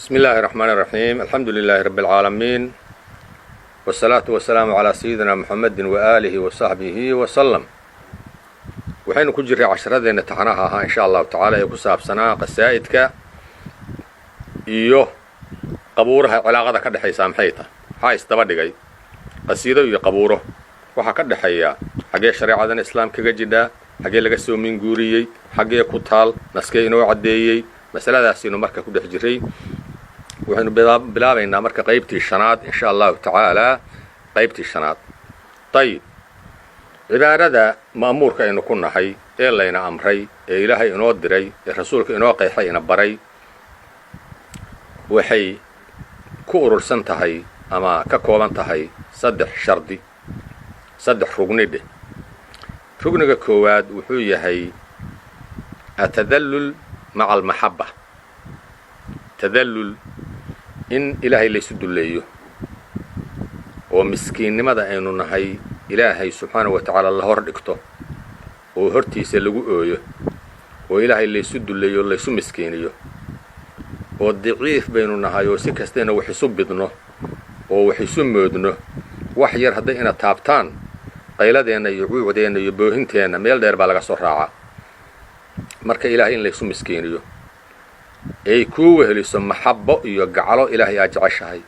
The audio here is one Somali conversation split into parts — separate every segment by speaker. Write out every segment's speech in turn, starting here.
Speaker 1: بسم الله الرحمن الرحيم، الحمد لله رب العالمين، والصلاة والسلام على سيدنا محمد وآله وصحبه وسلم. Waxaynu ku jiray casharadeenna taxanaha ahaa, insha Allahu tacaala, ee ku saabsanaa qasaa'idka iyo qabuuraha. Cilaaqada ka dhexaysaa maxay tahay? Maxaa isdaba dhigay qasiido iyo qabuuro? Waxaa ka dhexeeya xaggee shareecadan islaam kaga jidhaa? Xaggee laga soo minguuriyey? Xaggee ku taal? Naskee inoo caddeeyey? Masaladaasaynu marka ku dhex jiray. Waxaynu bilaabaynaa marka qaybtii shanaad, insha Allahu tacaala, qaybtii shanaad. Dayib, cibaadada ma'muurka aynu ku nahay ee layna amray, ee Ilaahay inoo diray, ee Rasuulka inoo qeexay, ina baray, waxay ku urursan tahay ama ka kooban tahay saddex shardi, saddex rugni dheh. Rugniga koowaad wuxuu yahay atadallul maca almaxabba, tadallul in Ilaahay laysu dulleeyo oo miskiinnimada aynu nahay Ilaahay subxaanahu wa tacaala la hor dhigto oo hortiisa lagu ooyo oo Ilaahay laysu dulleeyo, laysu miskiiniyo, oo daciif baynu nahay oo si kastayna wax isu bidno oo wax isu moodno, wax yar hadday ina taabtaan, qayladeenna iyo cuucdeenna iyo boohinteenna meel dheer baa laga soo raacaa. Marka Ilaahay in laysu miskiiniyo ay kuu weheliso maxabbo iyo gaclo Ilaahay aad jeceshahay,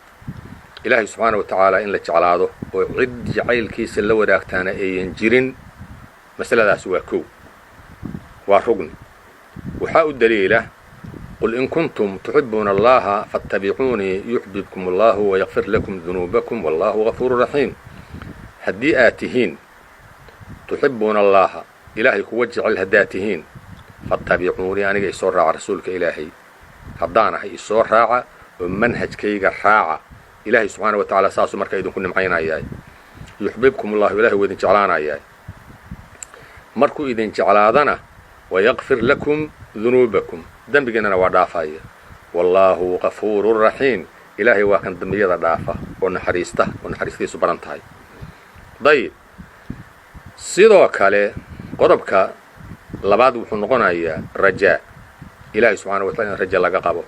Speaker 1: Ilaahay subxaana wa tacaala in la jeclaado oo cid jacaylkiisa la wadaagtaana ayan jirin. Masaladaasi waa kow, waa rugni. Waxaa u daliila: "Qul in kuntum tuxibuuna Allaha fattabicuunii yuxbibkum Allahu wayakfir lakum dunuubakum wallahu gafuuru raxiim." Haddii aad tihiin tuxibuuna Allaha, Ilaahay kuwa jecel haddaad tihiin, fattabicuunii, aniga isoo raaca, Rasuulka Ilaahay haddaan ahay isoo raaca oo manhajkayga raaca. Ilaahay subxaana wa tacala saasuu markaa idinku nimcaynayaa. Yuxbibkum Allahu, Ilahay wuu idin jeclaanayaa. Markuu idin jeclaadana, wayakfir lakum dunuubakum, dembigiinana waa dhaafaya. Wallaahu gafuurun raxiim, Ilaahay waa kan dembiyada dhaafa oo naxariista oo naxariistiisu badan tahay. Dayib, sidoo kale qodobka labaad wuxuu noqonayaa rajaa. Ilaahay subxana wa tacala in raja laga qabo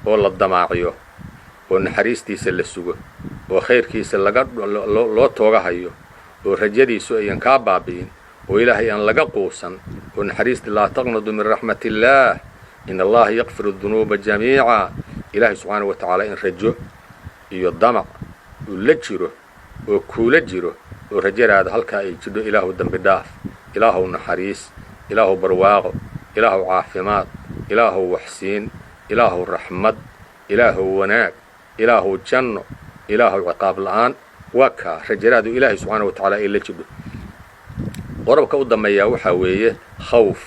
Speaker 1: oo la damaaciyo oo naxariistiisa la sugo oo khayrkiisa laga loo toogahayo oo rajadiisu ayan kaa baabi'in oo Ilaahay aan laga quusan oo naxariista laa taqnadu min raxmat illaah, in Allaha yakfiru dunuuba jamiica. Ilaahay subxaana wa tacaala in rajo iyo damac uu la jiro oo kuula jiro oo rajadaada halkaa ay jidho: Ilaahu dembi dhaaf, Ilaahuw naxariis, Ilaahuw barwaaqo, Ilaahuw caafimaad, Ilaahuw waxsiin, Ilaahuw raxmad, Ilaahuw wanaag, Ilaahuw janno, Ilaahuw ciqaab la'aan. Waa kaa rajadaadu Ilaahay subxaana wa tacaala ay la jidho. Qodobka u dambeeyaa waxaa weeye khawf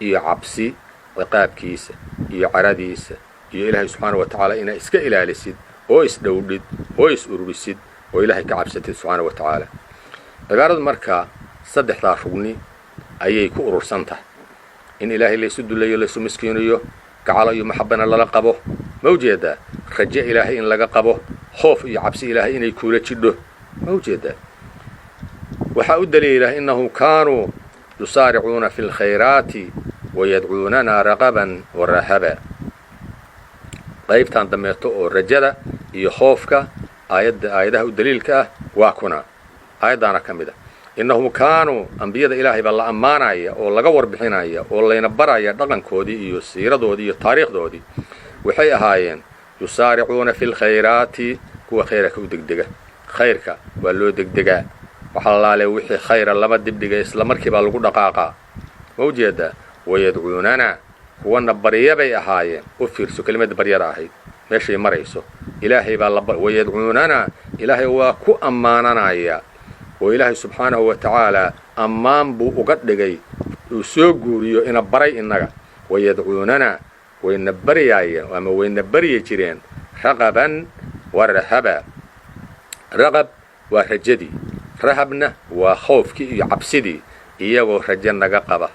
Speaker 1: iyo cabsi, ciqaabkiisa iyo caradiisa iyo Ilaahay subxaana wa tacaala inaa iska ilaalisid oo isdhowdhid oo is ururisid oo Ilaahay ka cabsatid subxaana wa tacaala. Cibaaradu marka saddexdaa rugni ayay ku urursan tahay: in Ilaahay laysu dullayo, laysu miskiiniyo, gacalo iyo maxabana lala qabo, ma ujeedaa? Raje Ilaahay in laga qabo, khoof iyo cabsi Ilaahay inay kuula jidho, ma ujeedaa? Waxaa u daliila: innahum kaanuu yusaaricuuna fi lkhayraati wayadcuunana raqaban warahaba. Qaybtan dameeto oo rajada iyo khoofka, aayadda aayadaha u daliilka ah waa kuna aayaddaana ka mid a. Innahum kaanuu, ambiyada Ilaahay baa la ammaanaya oo laga warbixinaya oo layna baraya dhaqankoodii iyo siiradoodii iyo taariikhdoodii. Waxay ahaayeen yusaaricuuna fi lkhayraati, kuwa khayrka u degdega. Khayrka waa loo degdegaa. Wax allaale wixii khayra lama dibdhiga, isla markii baa lagu dhaqaaqaa, ma ujeedaa? Wayadcuunana, kuwana barya bay ahaayeen. U fiirso kelimadda baryada ahayd meeshay marayso. Ilaahay baa la wayadcuunana, Ilaahay waa ku ammaananaya oo Ilaahay subxaanahu wa tacaala ammaan buu uga dhigay uu soo guuriyo ina baray innaga. Wayadcuunana, wayna baryaayeen ama wayna baryi jireen, raqaban wa rahaba. Raqab waa rajadii, rahabna waa khoofkii iyo cabsidii. Iyagoo rajo naga qaba,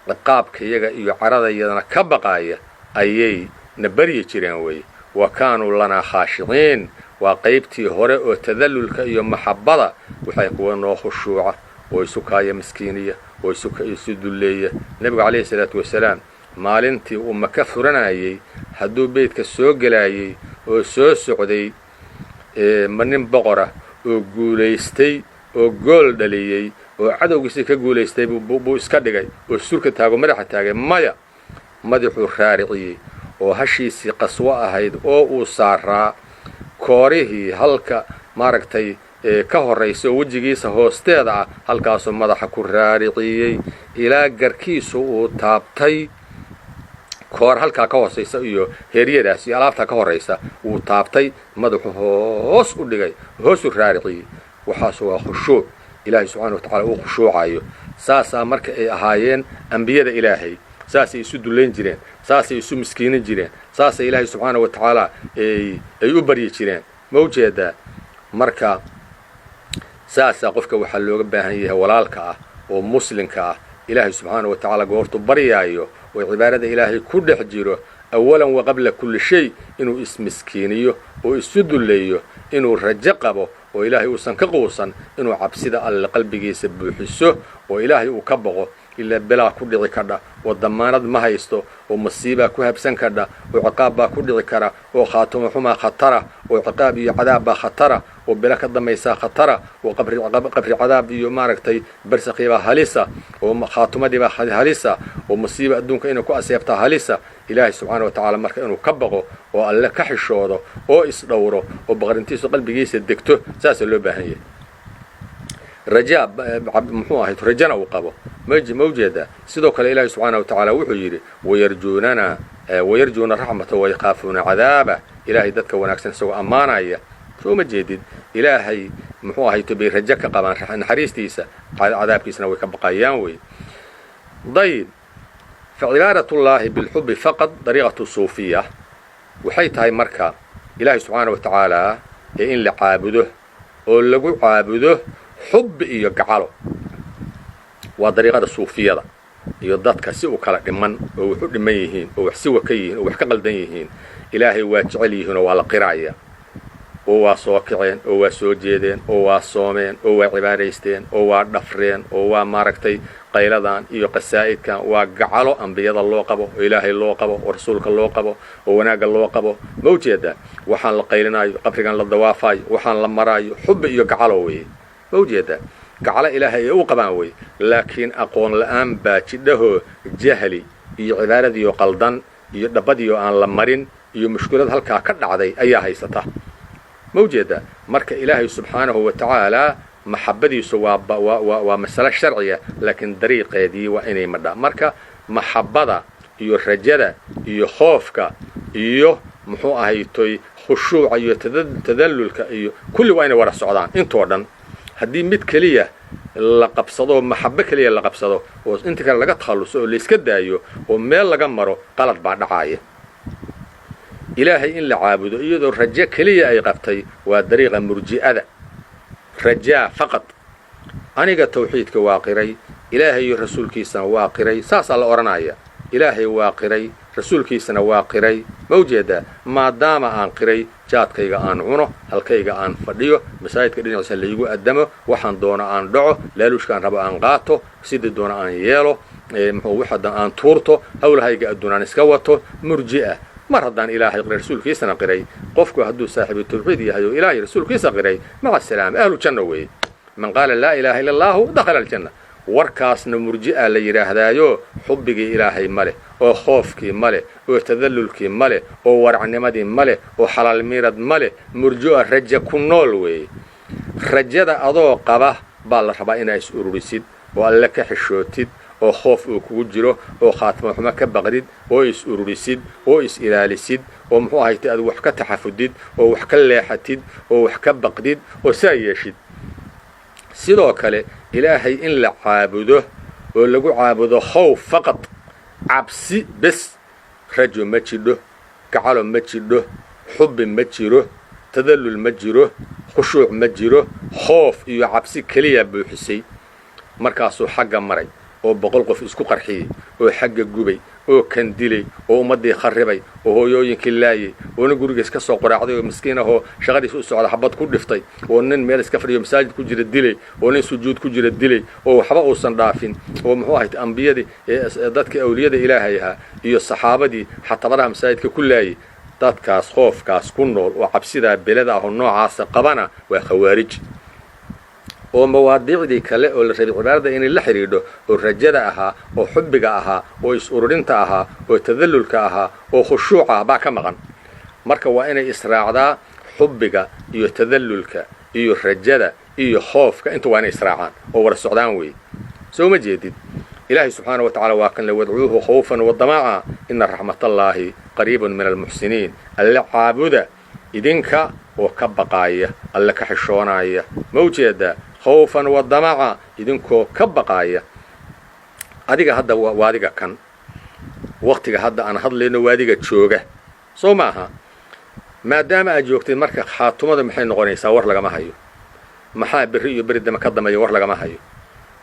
Speaker 1: ciqaabkayaga iyo caradayadana ka baqaaya, ayay na baryi jireen weeye. Wa kaanuu lanaa khaashiciin, waa qaybtii hore oo tadallulka iyo maxabbada. Waxay kuwa noo khushuuca oo isu kaaya miskiiniya oo isu dulleeya. Nebigu calayhi salaatu wasalaam Maalintii uu Maka furanayey, hadduu beydka soo gelayey oo soo socday, ma nin boqora oo guulaystay oo gool dhaliyey oo cadowgiisii ka guulaystay buu iska dhigay oo surka taago, madaxa taagay? Maya, madaxuu raariciyey oo hashiisii qaswo ahayd oo uu saaraa koorihii halka maaragtay ka horraysa oo wejigiisa hoosteeda ah, halkaasuu madaxa ku raariciyey ilaa garkiisu uu taabtay koor halkaa ka hoosaysa iyo heeryadaas iyo alaabtaa ka horraysa wuu taabtay. Madaxu hoos u dhigay, hoosuu raariciyey. Waxaas waa khushuuc Ilaahay subxana wa tacala uu khushuucayo. Saasaa marka ay ahaayeen ambiyada Ilaahay, saasay isu dullayn jireen, saasay isu miskiinin jireen, saasay Ilaahay subxaana wa tacaala ay u baryi jireen. Ma ujeedaa? Marka saasaa qofka waxaa looga baahan yahay, walaalka ah oo muslimka ah, Ilaahay subxaana wa tacaala goortuu baryaayo oo cibaadada Ilaahay ku dhex jiro, awalan wa qabla kulli shay inuu ismiskiiniyo oo isu dulleeyo, inuu rajo qabo oo Ilaahay uusan ka quusan, inuu cabsida Alle qalbigiisa buuxiso oo Ilaahay uu ka boqo. Ilaa belaa ku dhici kadha oo damaanad ma haysto, oo masiibaa ku habsan kadha, oo ciqaab baa ku dhici kara, oo khaatimo xumaa khatara, oo ciqaab iyo cadaab baa khatara, oo belo ka dambaysaa khatara, oo qabri cadaab iyo maaragtay barsakiibaa halisa, oo khaatumadiibaa halisa, oo masiiba adduunka inay ku aseebtaa halisa. Ilaahay subxaana wa tacaala marka inuu ka baqo oo Alle ka xishoodo oo isdhowro oo baqrintiisu qalbigiisa degto, saasaa loo baahan yahay. Rajaa muxuu ahayd, rajana uu qabo. Ma ujeedaa? Sidoo kale Ilaahay subxaana wa tacaala wuxuu yidhi: wayarjuunana wayarjuuna raxmata wayakhaafuuna cadaaba. Ilaahay dadka wanaagsan isagoo ammaanaya, soo ma jeedid? Ilaahay muxuu ahayto bay rajo ka qabaan naxariistiisa, cadaabkiisana way ka baqayaan wey. Dayib, fa cibaadatullaahi bilxubi faqad dariiqatu suufiya. Waxay tahay marka Ilaahay subxaana wa tacaala ee in la caabudo oo lagu caabudo xubbi iyo gacalo waa dariiqada suufiyada iyo dadka si u kala dhiman oo wax u dhiman yihiin oo wax siwa ka yihiin oo wax ka qaldan yihiin. Ilaahay waa jecel yihiin oo waa la qiraaya, oo waa soo kaceen, oo waa soo jeedeen, oo waa soomeen, oo waa cibaadaysteen, oo waa dhafreen, oo waa maaragtay qayladan iyo qasaa'idkan waa gacalo ambiyada loo qabo oo Ilaahay loo qabo oo rasuulka loo qabo oo wanaagga loo qabo. Ma ujeedaa? Waxaan la qaylinaayo, qabrigan la dawaafayo, waxaan la maraayo, xubbi iyo gacalo weeye. Ma ujeedaa? Gacalo Ilaahay ay u qabaan wey, laakiin aqoon la'aan baa jidhahoo jahli iyo cibaadadiioo qaldan iyo dhabbadiioo aan la marin iyo mushkilad halkaa ka dhacday ayaa haysata. Ma ujeedaa? Marka Ilaahay subxaanahu wa tacaalaa maxabbadiisu waa masale sharciya, laakiin dariiqeedii waa inay madhaa. Marka maxabbada iyo rajada iyo khoofka iyo muxuu ahaytoy khushuuca iyo tadallulka iyo kulli waa inay wada socdaan intoo dhan. Haddii mid keliya la qabsado, maxabbo keliya la qabsado, oo inta kale laga takhalluso oo layska daayo oo meel laga maro, qalad baa dhacaaya. Ilaahay in la caabudo iyadoo rajo keliya ay qabtay waa dariiqa murji'ada. Rajaa faqad, aniga tawxiidka waa qiray, Ilaahay iyo rasuulkiisana waa qiray, saasaa la odhanaya. Ilaahay waa qiray, rasuulkiisana waa qiray. Ma ujeedaa? Maadaama aan qiray, jaadkayga aan cuno, halkayga aan fadhiyo, masaajidka dhinaciisa laygu addamo, waxaan doono aan dhaco, laaluushkaan rabo aan qaato, sidii doono aan yeelo, muxuu waxadan aan tuurto, howlahayga adduun aan iska wato. Murji'a mar haddaan Ilaahay qiray, rasuulkiisana qiray. Qofku hadduu saaxiibu tawxiid yahay oo Ilaahay rasuulkiisa qiray, maca asalaama, ahlu janna weeye. Man qaala laa ilaaha illa allahu dakhala aljanna. Warkaasna murji'a la yidhaahdaayo, xubbigii Ilaahay ma leh, oo khoofkii ma leh, oo tadallulkii ma leh, oo waracnimadii ma leh, oo xalaal miirad ma leh. Murji'a raja ku nool weeye. Rajada adoo qaba baa la rabaa inaa is ururisid oo Alle ka xishootid oo khoof uu kugu jiro oo khaatimo xumo ka baqdid oo is ururisid oo is ilaalisid oo muxuu ahaytay aad wax ka taxafudid oo wax ka leexatid oo wax ka baqdid oo saa yeeshid. Sidoo kale Ilaahay in la caabudo oo lagu caabudo khowf faqad, cabsi bes, rajo ma jidho, gacalo ma jidho, xubbi ma jiro, tadallul ma jiro, khushuuc ma jiro, khoof iyo cabsi keliya buuxisay. Markaasuu xagga maray Oo 100 qof isku qarxiyey, oo xagga gubay, oo kan dilay, oo ummaddii kharribay, oo hooyooyinkii laayay, oo nin gurigiis ka soo qoraacday oo miskiin ahoo shaqadiisa u socda xabad ku dhiftay, oo nin meel iska fadhiyo masaajid ku jira dilay, oo nin sujuud ku jira dilay, oo waxba uusan dhaafin, oo muxuu ahayd ambiyadii, dadkii awliyada Ilaahay ahaa iyo saxaabadii xatabadaha masaajidka ku laayay, dadkaas khoofkaas ku nool oo cabsidaa belada ah oo noocaasa qabana waa khawaarij. Oo mawaadiicdii kale oo la rabay cibaadada inay la xidhiidho, oo rajada ahaa, oo xubbiga ahaa, oo is-ururinta ahaa, oo tadallulka ahaa, oo khushuuca ah baa ka maqan. Marka waa inay israacdaa xubbiga iyo tadallulka iyo rajada iyo khoofka, inta waa inay israacaan oo wada socdaan weeye. Soo ma jeedid? Ilaahay subxaana wa tacala waa kan le: "Wadcuuhu khawfan wadamaca, ina raxmatallaahi qariibun min almuxsiniin." Alle caabuda idinka oo ka baqaaya, Alle ka xishoonaya. Ma ujeedaa? Khawfan wadamaca, idinkoo ka baqaaya. Adiga hadda waadiga kan waktiga hadda aan hadlayno waadiga jooga, soo maaha? Maadaama aad joogtid, marka khaatumada maxay noqonaysaa? War lagama hayo. Maxaa berri iyo beri dame ka dambeeya? War lagama hayo.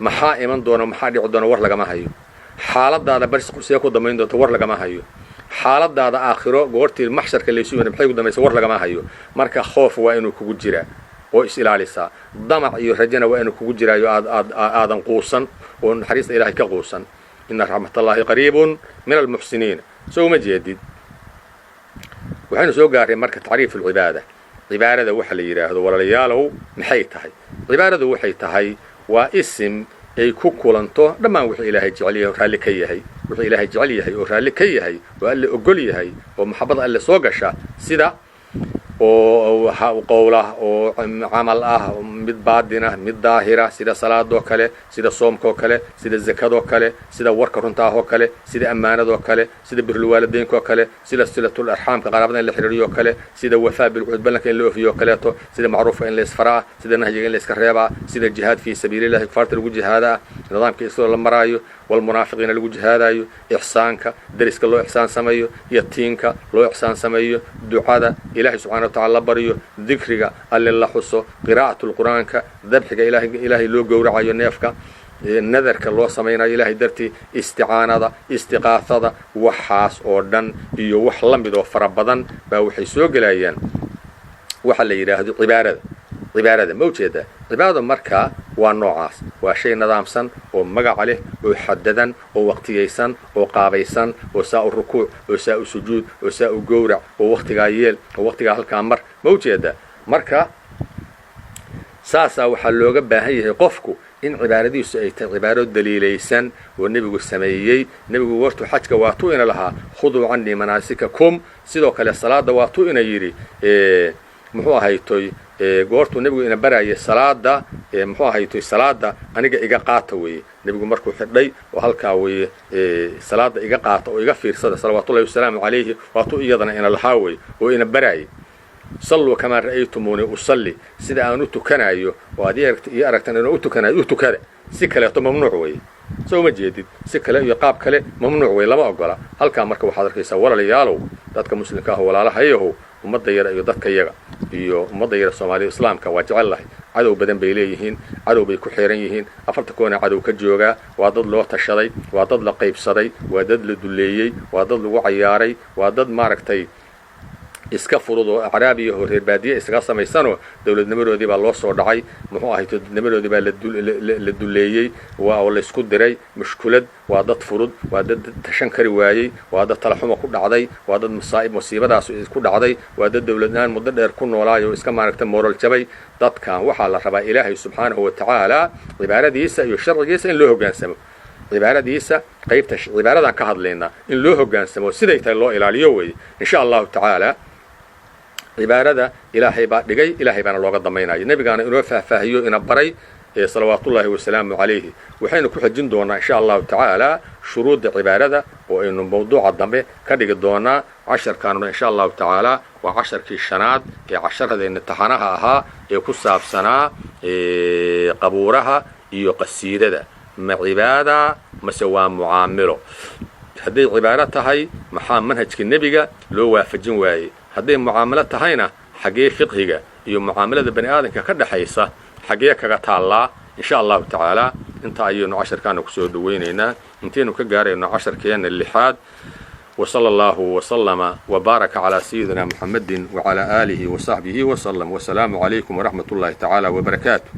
Speaker 1: Maxaa iman doona? Maxaa dhici doona? War lagama hayo. Xaaladaada bari see ku dambayn doonta? War lagama hayo. Xaaladaada aakhiro goortii maxsharka laysu yimid maxay ku dambaysa? War lagama hayo. Marka khoof waa inuu kugu jiraa oo is ilaalisaa. Damac iyo rajana waa inuu kugu jiraayo, aad aad aadan quusan oo naxariista Ilahay ka quusan. Ina raxmatallaahi qariibun min almuxsiniin. Soo uma jeedid? Waxaynu soo gaarray marka tacriif alcibaada. Cibaadada waxa la yidhaahdo, walaalayaalow, maxay tahay? Cibaadadu waxay tahay waa isim ay ku kulanto dhammaan wuxuu Ilaahay jecel yahay oo raalli ka yahay, wuxuu Ilaahay jecel yahay oo raalli ka yahay oo Alle ogol yahay oo maxabada Alle soo gasha, sida oo qowl ah oo camal ah, mid baadin ah, mid daahira, sida salaadoo kale, sida soomkaoo kale, sida zakadoo kale, sida warka runta ah oo kale, sida ammaanadoo kale, sida birulwaalideynka oo kale, sida silatul arxaamka, qaraabada in la xiriiriyo kale, sida wafaa bilcuhud, ballanka in la oofiyo kaleeto, sida macruufka in la isfaraa, sida nahyiga in la iska reebaa, sida jihaad fii sabiilillahi, kufaarta lagu jihaadaa, nidaamka isagoo la maraayo, walmunaafiqiina lagu jihaadayo, ixsaanka, deriska loo ixsaan sameeyo, yatiinka loo ixsaan sameeyo, ducada Ilaahay subxana wa tacala la baryo, dikriga Alle la xuso, qiraa'atul Qur'aanka, dabxiga Ilaahay loo gowracayo neefka, nadarka loo samaynayo Ilaahay dartii, isticaanada, istiqaasada. Waxaas oo dhan iyo wax la mid oo fara badan baa waxay soo gelayaan waxa la yidhaahdo cibaadada. Cibaadada ma ujeedaa? Cibaadada markaa waa noocaas, waa shay nidaamsan oo magaca leh oo xadadan oo waqtiyaysan oo qaabaysan, oo saa u rukuuc, oo saa u sujuud, oo saa u gowrac, oo waqtigaa yeel, oo waqtigaa halkaa mar. Ma ujeedaa? Marka saasaa waxaa looga baahan yahay qofku in cibaadadiisu ay tahay cibaado daliilaysan oo Nebigu sameeyey. Nebigu wartu xajka waatuu ina lahaa: "Khuduu cannii manaasikakum." Sidoo kale salaada waatuu ina yidhi, muxuu ahaytoy, goortuu Nebigu ina barayay salaada, muxuu ahaytoy, salaada aniga iga qaata weeye. Nebigu markuu xidhay oo halkaa weeye, salaada iga qaata oo iga fiirsada, salawaatullahi wasalaamu calayhi, waatuu iyadana ina lahaa weye oo ina barayay: "Salluu kamaa ra'aytumuuni usalli." Sida aan u tukanayo oo aad ii aragtan inaan u tukanayo u tukada. Si kaleeto mamnuuc weeye. Soo ma jeedid? Si kale iyo qaab kale mamnuuc wey, lama ogola halkaa. Marka waxaad arkaysaa, walaalayaalow, dadka muslimka ah, walaalahayahow, ummadda yara iyo dadka yaga iyo ummadda yara Soomaalida islaamka waa jecel lahay. Cadow badan bay leeyihiin, cadow bay ku xeeran yihiin, afarta koona cadow ka joogaa. Waa dad loo tashaday, waa dad la qaybsaday, waa dad la duleeyey, waa dad lagu cayaaray, waa dad maaragtay iska fudud oo acraabiya oo reer baadiye isaga samaysanoo dowladnimadoodii baa loo soo dhacay, muxuu ahay, dowladnimadoodii baa la duleeyey, waa oo laysku diray mushkulad. Waa dad fudud, waa dad tashan kari waayey, waa dad talaxuma ku dhacday, waa dad masaa'ib musiibadaas ku dhacday, waa dad dowladnaan muddo dheer ku noolaay oo iska maaragtay moral jabay. Dadkan waxaa la rabaa Ilaahay subxaanahu wa tacaala cibaaradiisa iyo sharcigiisa in loo hoggaansamo. Cibaaradiisa, qaybta cibaaradan ka hadlaynaa, in loo hoggaansamo, siday tahay loo ilaaliyo weeye, insha Allahu tacaala. Cibaarada Ilaahay baa dhigay, Ilaahay baana looga damaynaya. Nebigaana inoo faahfaahiyo, ina baray, salawaatullaahi wasalaamu calayhi. Waxaynu ku xejin doonaa, insha Allahu tacaala, shuruudda cibaarada oo aynu mawduuca dambe ka dhigi doonaa. Casharkaanuna, insha Allahu tacaala, waa casharkii shanaad ee casharadeenna taxanaha ahaa ee ku saabsanaa qabuuraha iyo qasiidada. Ma cibaada mase waa mucaamilo? Hadday cibaaro tahay, maxaa manhajka Nebiga loo waafajin waayey? Hadday mucaamalo tahayna, xaggee fiqhiga iyo mucaamalada bani aadamka ka dhexaysa xaggee kaga taallaa, insha Allahu tacaala? Inta ayaynu casharkaana kusoo dhaweynaynaa intaynu ka gaarayno casharkeenna lixaad. وصلى الله وسلم وبارك على سيدنا محمد وعلى آله وصحبه وسلم، والسلام عليكم ورحمة الله تعالى وبركاته.